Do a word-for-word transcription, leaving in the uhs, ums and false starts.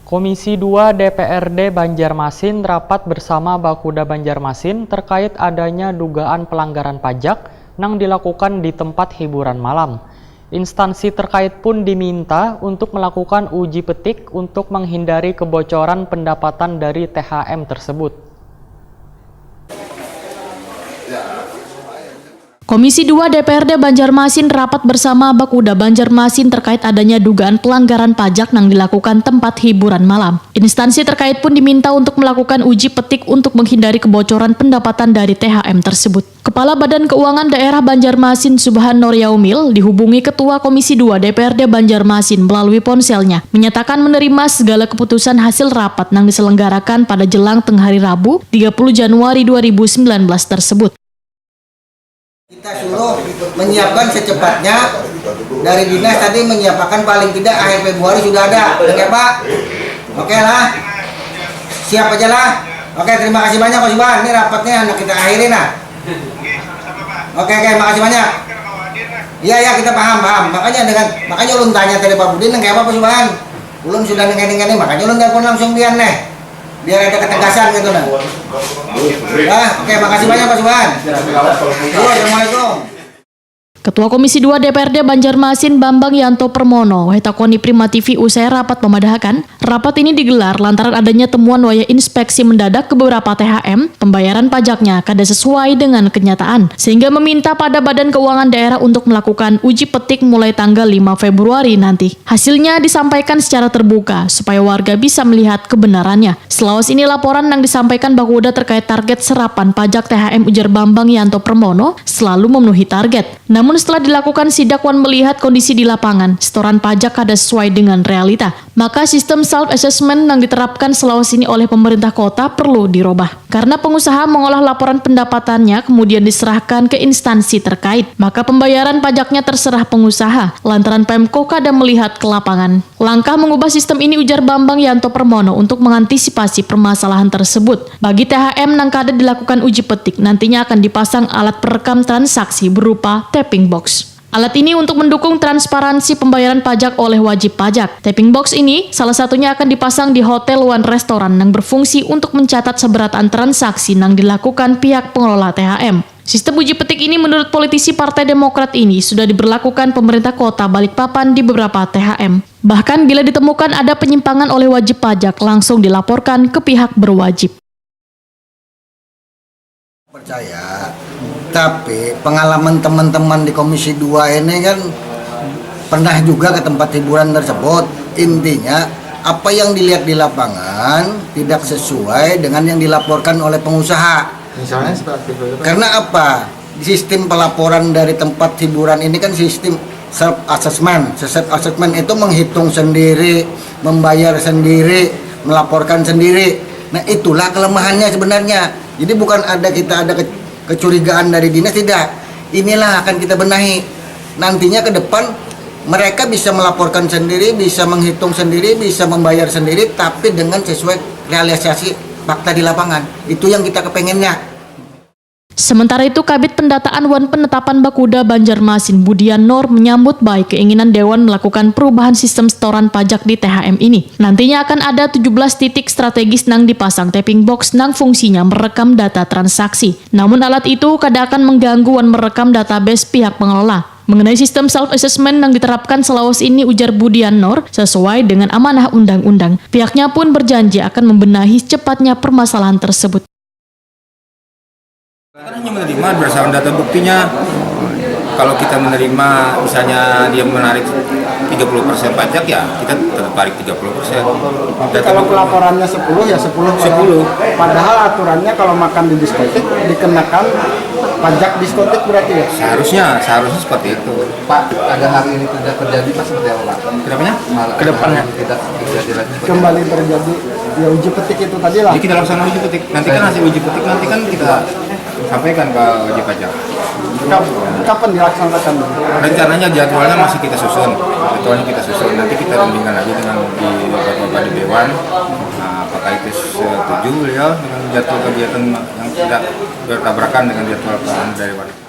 Komisi dua D P R D Banjarmasin rapat bersama Bakuda Banjarmasin terkait adanya dugaan pelanggaran pajak nang dilakukan di tempat hiburan malam. Instansi terkait pun diminta untuk melakukan uji petik untuk menghindari kebocoran pendapatan dari T H M tersebut. Komisi dua D P R D Banjarmasin rapat bersama Bakuda Banjarmasin terkait adanya dugaan pelanggaran pajak nang dilakukan tempat hiburan malam. Instansi terkait pun diminta untuk melakukan uji petik untuk menghindari kebocoran pendapatan dari T H M tersebut. Kepala Badan Keuangan Daerah Banjarmasin Subhan Nur Yaumil dihubungi Ketua Komisi dua D P R D Banjarmasin melalui ponselnya, menyatakan menerima segala keputusan hasil rapat nang diselenggarakan pada jelang tengah hari Rabu, tiga puluh Januari dua ribu sembilan belas tersebut. Kita suruh menyiapkan secepatnya, dari dinas tadi menyiapkan paling tidak akhir Februari sudah ada. Oke, Pak? Oke lah. Siap aja lah. Oke, terima kasih banyak, Pak Subhan. Ini rapatnya hendak kita akhiri nah. Oke, oke, makasih banyak. Iya, iya, kita paham, paham. Makanya dengan, makanya ulun tanya tadi Pak Budin, nang kayak apa, Pak Subhan? Ulun sudah nengke-nengke nih, makanya ulun telepon langsung pian nih. Biar ada ketegasan gitu nah. Nah, oke, makasih banyak, Pak Subhan. Iya, assalamualaikum. Ketua Komisi dua D P R D Banjarmasin Bambang Yanto Permono, wahai takoni Prima T V usai rapat memadahakan, rapat ini digelar lantaran adanya temuan wayah inspeksi mendadak ke beberapa T H M, pembayaran pajaknya kada sesuai dengan kenyataan, sehingga meminta pada Badan Keuangan Daerah untuk melakukan uji petik mulai tanggal lima Februari nanti. Hasilnya disampaikan secara terbuka supaya warga bisa melihat kebenarannya. Selawas ini laporan nang disampaikan Bakuda terkait target serapan pajak T H M ujar Bambang Yanto Permono selalu memenuhi target. Namun setelah dilakukan sidak wan melihat kondisi di lapangan, setoran pajak kada sesuai dengan realita. Maka sistem self assessment nang diterapkan selawas ini oleh pemerintah kota perlu dirobah. Karena pengusaha mengolah laporan pendapatannya kemudian diserahkan ke instansi terkait, maka pembayaran pajaknya terserah pengusaha lantaran Pemko kada melihat ke lapangan. Langkah mengubah sistem ini ujar Bambang Yanto Permono untuk mengantisipasi permasalahan tersebut. Bagi T H M nang kada dilakukan uji petik, nantinya akan dipasang alat perekam transaksi berupa tapping box. Alat ini untuk mendukung transparansi pembayaran pajak oleh wajib pajak. Tapping box ini salah satunya akan dipasang di hotel wan restoran yang berfungsi untuk mencatat seberataan transaksi yang dilakukan pihak pengelola T H M. Sistem uji petik ini menurut politisi Partai Demokrat ini sudah diberlakukan pemerintah kota Balikpapan di beberapa T H M. Bahkan bila ditemukan ada penyimpangan oleh wajib pajak langsung dilaporkan ke pihak berwajib. Percaya, tapi pengalaman teman-teman di Komisi dua ini kan pernah juga ke tempat hiburan tersebut. Intinya, apa yang dilihat di lapangan tidak sesuai dengan yang dilaporkan oleh pengusaha. Misalnya seperti itu. Karena apa? Sistem pelaporan dari tempat hiburan ini kan sistem self assessment. Self assessment itu menghitung sendiri, membayar sendiri, melaporkan sendiri. Nah, itulah kelemahannya sebenarnya. Jadi bukan ada kita ada ke- kecurigaan dari dinas, tidak. Inilah akan kita benahi. Nantinya ke depan mereka bisa melaporkan sendiri, bisa menghitung sendiri, bisa membayar sendiri, tapi dengan sesuai realisasi fakta di lapangan. Itu yang kita kepengennya. Sementara itu, Kabid Pendataan wan Penetapan Bakuda Banjarmasin Budian Nur menyambut baik keinginan Dewan melakukan perubahan sistem setoran pajak di T H M ini. Nantinya akan ada tujuh belas titik strategis nang dipasang tapping box nang fungsinya merekam data transaksi. Namun alat itu kada akan mengganggu wan merekam database pihak pengelola. Mengenai sistem self assessment yang diterapkan selawas ini ujar Budian Nur sesuai dengan amanah undang-undang. Pihaknya pun berjanji akan membenahi secepatnya permasalahan tersebut. Kan hanya menerima berdasarkan data buktinya. Kalau kita menerima misalnya dia menarik tiga puluh persen pajak, ya kita tetap tarik tiga puluh persen. Tapi kalau pelaporannya sepuluh, ya sepuluh. Sepuluh. Padahal aturannya kalau makan di diskotik dikenakan pajak diskotik berarti ya? Seharusnya, seharusnya seperti itu. Pak, agar hari ini tidak terjadi, Pak, seperti apa, Pak? Kenapanya? Malah Kedepannya. Tidak terjadi lagi. Kembali terjadi ya uji petik itu tadi lah. Jadi kita laksanakan uji petik. Nanti kan hasil uji petik nanti kan kita sampaikan ke wajib pajak. Kap- Kapan dilaksanakan? Rencananya jadwalnya masih kita susun. Jadwalnya kita susun. Nanti kita rundingkan lagi dengan di bapak-bapak di dewan. Nah, apakah itu setuju beliau dengan jadwal kegiatan yang tidak bertabrakan dengan jadwal dari warga?